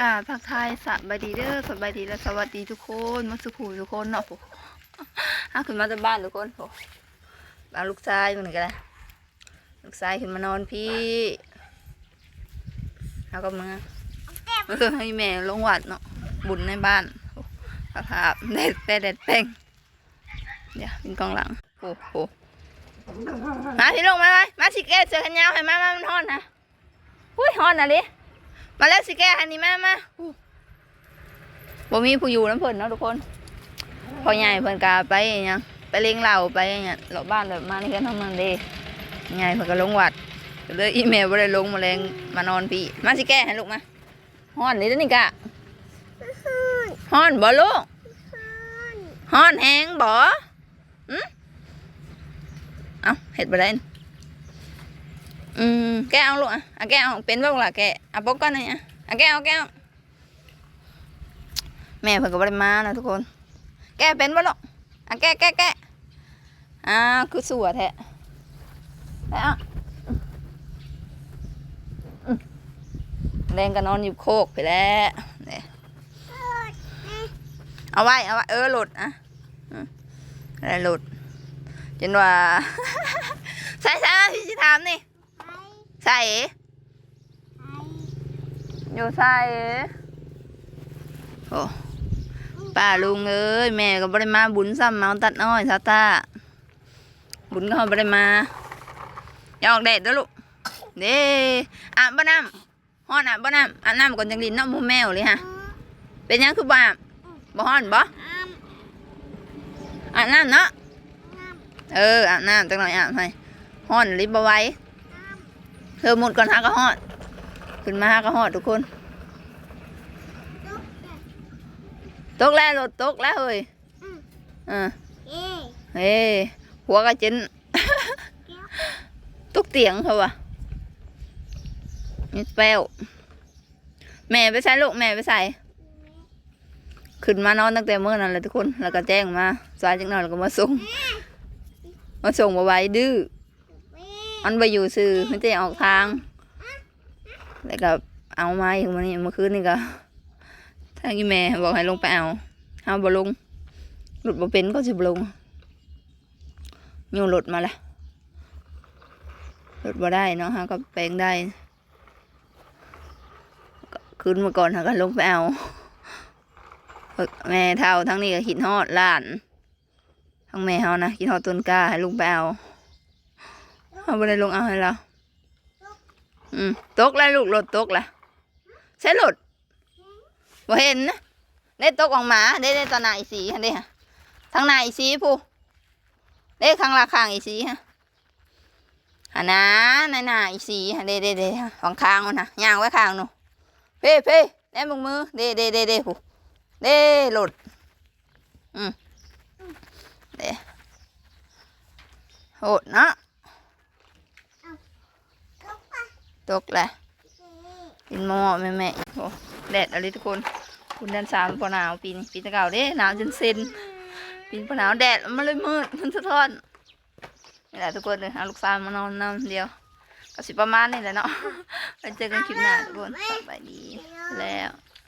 ກາບທັກທາຍສະບາຍດີເດີ ສະບາຍດີ ແລະ ສະຫວັດດີທຸກຄົນ ໝົດສູ່ຜູ້ທຸກຄົນເນາະ. ໂອ້ ຫາຂຶ້ນມາແຕ່ບ້ານທຸກຄົນ. ໂອ້ ເອົາລູກຊາຍມື້ນີ້ກໍໄດ້ ລູກຊາຍຂຶ້ນມານອນພີ້ ເຮົາກໍເມືອ ເອີ ໃຫ້ແມ່ລົງວັດເນາະ ບຸນໃນບ້ານ. ໂອ້ ສະພາບແດດແປດແດດແປງ. ດຽວເປັນກ້ອງຫຼັງ. ໂອ້ໂຫ ມາພີ່ລູກ ມາ ມາ ມາຊິແກ້ເສື້ອແຂນຍາວໃຫ້ ມາ ມາ ມັນຮ້ອນນະ. ໂອ້ຍ ຮ້ອນອີ່ຫຼີ. ມາແລ້ວ ຊິແກ້ໃຫ້ນີ້ ມາ ມາ. ໂອ້ ບໍ່ມີຜູ້ຢູ່ນຳເພິ່ນເນາະທຸກຄົນ. ພໍ່ໃຫຍ່ເພິ່ນກະໄປຫຍັງ ໄປເລັງເຫຼົ້າ ໄປຫຍັງເລາະບ້ານ ແບບມາໃນເຮືອນເຮົານັ້ນເດ້. ໃຫຍ່ເພິ່ນກໍລົງວັດ ກໍເລີຍອີ່ແມ່ບໍ່ໄດ້ລົງ ມາແລງມານອນພີ້. ມາຊິແກ້ໃຫ້ລູກ ມາ. ຮ້ອນເດ້ນີ້ກະ ຮ້ອນ ຮ້ອນບໍ່ລູກ? ຮ້ອນ ຮ້ອນແຮງບໍ່? ຫື? ເອົ້າ ເຮັດບໍ່ໄດ້. ອືມ ແກະເອົາລູກ ອະ ອະ ແກະເອົາ ເປັນບໍ່ລະ? ແກະ ເອົາປົກກ່ອນນີ້ ອະ ອະ ແກະເອົາ ແກະເອົາ. ແມ່ເພິ່ນກໍບໍ່ໄດ້ມາເນາະທຸກຄົນ. ແກະເປັນບໍ່ລູກ? ອະ ແກະ ແກະ ແກະ. ອ້າວ ຄືຊົ່ວແທ້. ແກະເອົາ. ອືມ ແລງກໍນອນຢູ່ໂຄກພີ້ແຫຼະ. ນີ້ ເອົາໄວ້ ເອົາໄວ້ ເອີ ໂຫຼດ ອະ ອືມ ໄດ້ໂຫຼດ ຈົນວ່າ ໃສ່ ໃສ່ ຊິຖາມນີ້ ໃສ່ ຢູ່ໃສ? ໂອ້ ປ້າລຸງເອີຍ ແມ່ກໍບໍ່ໄດ້ມາບຸນຊ້ຳ ເມົາຕັດອ້ອຍຊາວຕາ ບຸນກໍບໍ່ໄດ້ມາ. ຢ່າອອກແດດເດີລູກ ເດ້. ອາບບໍ່ນ້ຳ? ຮ້ອນ ອາບບໍ່ນ້ຳ? ອາບນ້ຳກ່ອນຈັ່ງຫຼິ້ນເນາະ ໝູ່ແມວເລີຍຫະ. ເປັນຫຍັງຄືບໍ່ອາບ? ບໍ່ຮ້ອນບໍ່? ອາບນ້ຳເນາະ. ເອີ ອາບນ້ຳ ຈັກໜ່ອຍອາບໃຫ້. ຮ້ອນອີ່ຫຼີ ບໍ່ໄຫວ. ເທີໝຸດກ່ອນຫາກໍຮອດ ຂຶ້ນມາຫາກໍຮອດທຸກຄົນ. ຕົກແລ້ວ ລົດຕົກແລ້ວເຮີ້ຍ. ອືມ ເອີ ເອີ ເອີ ຫົວກະເຈັນ ຕົກຕຽງເຂົາວ່າ ມີແປ້ວ. ແມ່ໄປໃສລູກ? ແມ່ໄປໃສ? ຂຶ້ນມານອນຕັ້ງແຕ່ມື້ນັ້ນແຫຼະທຸກຄົນ ແລ້ວກໍແຈ້ງມາ ສາຍຈັກໜ່ອຍແລ້ວກໍມາສົ່ງ ມາສົ່ງບໍ່ໄຫວ ດື້ ມັນບໍ່ຢູ່ຊື່ ມີແຕ່ອອກທາງ. ແລ້ວກໍເອົາມາອີກມື້ນີ້ ມື້ຄືນນີ້ກໍ ທາງອີ່ແມ່ບອກໃຫ້ລົງໄປເອົາ ເຮົາບໍ່ລົງ ລົດບໍ່ເປັນກໍຊິບໍ່ລົງ. ຍູ້ລົດມາລະ ລົດບໍ່ໄດ້ເນາະ ເຮົາກໍແປງໄດ້. ຄືນມື້ກ່ອນເຮົາກໍລົງໄປເອົາ ແມ່ເຖົ້າທາງນີ້ກໍຄິດຮອດຫຼານ ທາງແມ່ເຮົານະ ຄິດຮອດຕົ້ນກ້າ ໃຫ້ລົງໄປເອົາ ເຮົາບໍ່ໄດ້ລົງເອົາໃຫ້ລາວ. ອືມ ຕົກແລ້ວລູກ ລົດຕົກລະ ໃສລົດ? ບໍ່ເຫັນນະ ເດ້ ຕົກອອກມາເດ້ ເດ້ ຕໍ່ໜ້າອີ່ສີຫັ້ນເດ້ ທາງໜ້າອີ່ສີພຸ້ນເດ້ ຂ້າງລະຂ້າງອີ່ສີຫັ້ນ ຫັ້ນນາ ໃນໜ້າອີ່ສີຫັ້ນເດ້ ເດ້ ເດ້ ຂ້າງໆພຸ້ນນະ ຍ່າງໄປຂ້າງໜູ່ ເພ ເພ ແນມເບິ່ງມື ເດ້ ເດ້ ເດ້ ເດ້ ພຸ້ນເດ້ ລົດ ອືມ ເດ້ ໂຫດເນາະ. ຕົກແຫຼະ ກິນໝໍ້ແມ່ໆ ໂອ້ ແດດອີ່ຫຼີທຸກຄົນ. ບຸນເດືອນສາມບໍ່ໜາວປີນີ້ ປີແຕ່ເກົ່າເດ້ ໜາວຈົນເຊັນ ປີນີ້ບໍ່ໜາວ ແດດມັນເລີຍມືດ ມັນສະທ້ອນ. ນີ້ແຫຼະທຸກຄົນເອີຍ ເອົາລູກສາວມານອນນຳ ດຽວກໍຊິປະມານນີ້ແຫຼະເນາະ ໄວ້ເຈີກັນຄລິບໜ້າທຸກຄົນ ສະບາຍດີແລ້ວ.